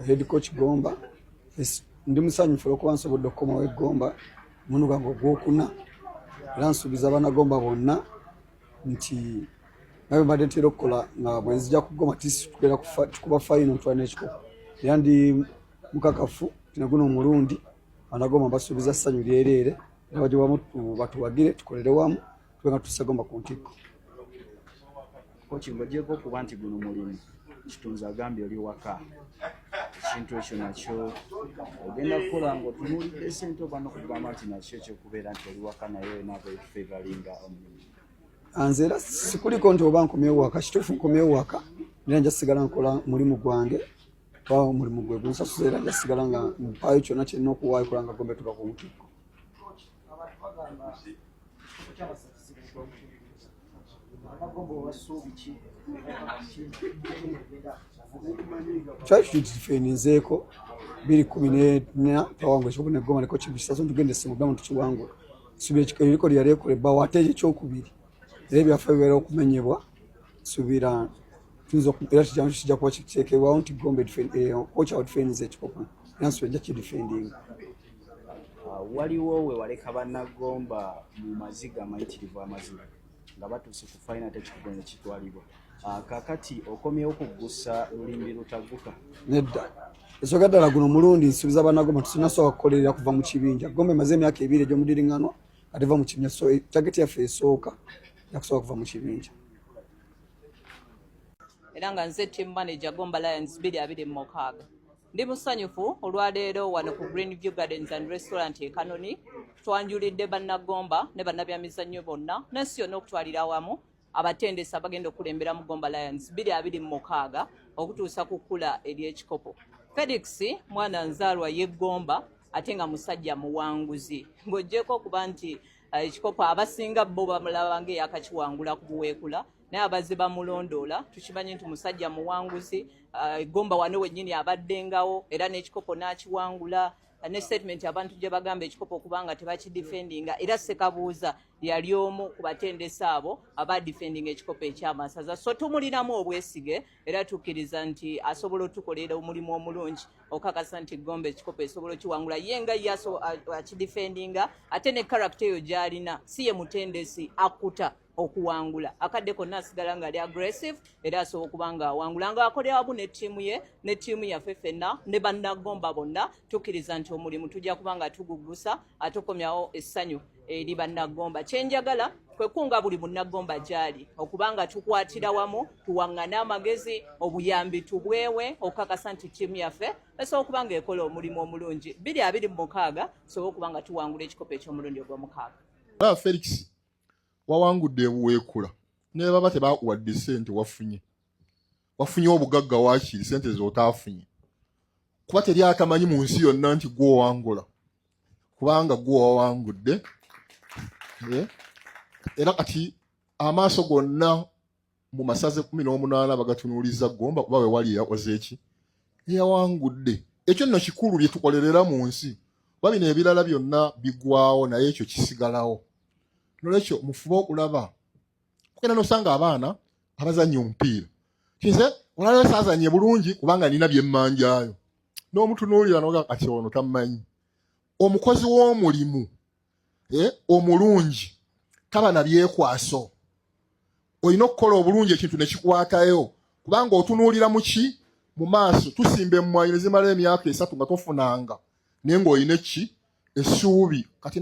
Head coach Gomba. Ndi musanyufu olwokuba nsobodde okukomawo e Gomba mulundi gwange ogwokuna, era nsuubiza Bannagomba bonna nti nga bwe mbadde ntera okukola nga bwe nzija ku Gomba, tugenda tukuba final, ntwala n'ekikopo. Era ndi mukakafu nti naguno omulundi Bannagomba mbasuubiza ssanyu lyereere, era bajje wamu batuwagire, tukolere wamu, tube nga tutuuse Gomba ku ntikko. Coach, ng'ogyeko okuba nti guno mulimu, Kitunzi agambye oli waka, ekintu ekyo nakyo ogenda kukola ng'otunuulidde sente oba n'okugamba nti nakyo ekyokubeera nti oli waka naye olina okufavoringa omulimu? Nze era sikuliko nti oba nkomyewo waka. Kituufu nkomyewo waka, era nja sigala nkola mulimu gwange kuba omulimu gwe gunsasuza, era nja sigala nga mpaayo kyonna kyerina okuwaayo kola nga Gomba etuuka ku ntikko. Abantu bagamba ekikopo ky'Amasaza kizibu, Bannagomba obasuubi ki? Twali tukidifendinzeeko 2014, twawangula ekikopo ne Gomba neko kibisaso tugenda essengo gamba tukiwangula. Suubira eriko lyali ekola ebbawo ate ekyokubiri era ebyafa bibeera okumenyebwa. Suubira tuyinza era kijja kuba kiteekebwawo nti Gomba coach awdifendinze ekikopo, era nsuubira nja kidifendinga. Waliwo we waleka Bannagomba mu maziga amayitirivu amazibu nga batuuse ku final ate ekikopo ne kitwalibwa. Kakati okomyewo kuggusa lulimbi lutagguka? Nedda, esooka ddala guno omulundi nsuubiza Bannagomba tusinasooka kukolerera kuva mu kibinja. Gomba emaze emyaka 2 egy'omudiriŋŋanwa ate va mu kibinja, so target yaffe esooka yakusooka kuva mu kibinja. Era nga nze team manager Gomba Lions 2026, ndi musanyufu olwaleero wano ku Green View Gardens and Restaurant e Kanoni twanjulidde Bannagomba ne bannabyamizannyo bonna n'ensi yonna okutwalira awamu abatendesi abagenda okukulemberamu Gomba Lions 2026 okutuusa ku kkula ery'ekikopo. Felix mwana nzaalwa y'eggomba ate nga musajja muwanguzi, ng'oggyeko okuba nti ekikopo abasinga bo bamulaba ng'eyakakiwangula ku Buweekula, naye abazze bamulondoola tukimanyi nti musajja muwanguzi. Eggomba wano wennyini abaddengawo era n'ekikopo n'akiwangula, ne statement abantu gye bagamba ekikopo okubanga tebakidefendinga, era Sekabuuza yali omu ku batendesi abo abadefendinga ekikopo ekyamasaza. So tumulinamu obwesige era tukkiriza nti asobola otukolera omulimu omulungi okakasa nti Gomba ekikopo esobola okiwangula ye nga ye akidefendinga. Ate ne character eyo gy'alina, si ye mutendesi akuta okuwangula, akadde konna asigala nga ali aggressive, era asobola okuba nga awangula ng'akolera wamu ne ttiimu ye ne ttiimu yaffe ffenna ne Bannagomba bonna. Tukkiriza nti omulimu tujja kuba nga tuguggusa ate okomyawo essanyu eri Bannagomba. Kyenjagala kwe kunga buli munnagomba gy'ali okuba nga tukwatira wamu, tuwaŋŋane amagezi, obuyambi tubwewe okukakasa nti ttiimu yaffe esobola okuba nga ekola omulimu omulungi 2026, tusobole okuba nga tuwangula ekikopo eky'omulundi ogw'omukaaga. Olaba Felix, wawangudde ebuweekula, ne baba tebakuwadde sente, wafunye obugagga, waakiri sente z'otaafunye, kuba teri atamanyi mu nsi yonna nti gwe owangula, kubanga gwe owawangudde. Era kati amaaso gonna mu masaza 18 bagatunuuliza Gomba, kuba we wali eyakoze eki, eyawangudde. Ekyo nno kikulu bye tukolerera mu nsi, kuba bino ebirala byonna bigwawo, naye ekyo kisigalawo. Nolwekyo mufube okulaba kugenda nosanga abaana abazanya omupiira kinze olwaleero saazanye bulungi kubanga nina byemmanjayo, n'omutunuulira noga kati ono tammanyi. Omukozi w'omulimu omulungi taba na byekwaso. Olina okukola obulungi ekintu ne kikwatayo, kubanga otunuulira muki mu maaso. Tusimba emmwanyi ne zimala emyaka 3 nga tofunanga, naye ng'olina eki, essuubi kati.